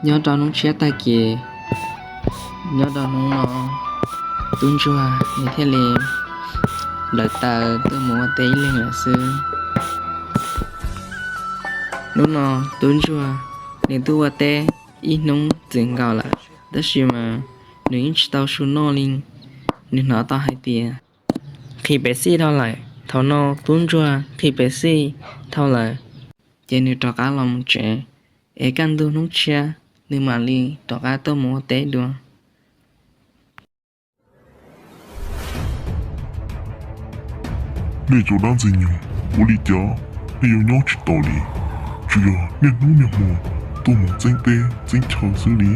Nyob rau hnub tshiab tag kis, nyob rau hnub no, tub ntsuag nws thiaj li lawv taws tuaj mus ua teb ib leeg lawm xwb. Hnub no tub ntsuag nws twb ua teb ib hnub txwm nkaus lawm, tab sis mas nws yeej tsis tau su noj li. Nws hnov tau hais tias nqhis pev xij dhau lawm. Thaum no tub ntsuag nqhis pev xij dhau lawm, ces nws rov qab los mus tsev, es kaj ntug hnub tshiab nws mam li rov qab tuaj mus ua teb dua. Nej cov dab ntxwg nyoog, ua li cas nej yuav nyob tsis taus li? Tsuas yog niaj hnub niaj hmo tuaj mus txeeb teb txeeb chaw xwb li.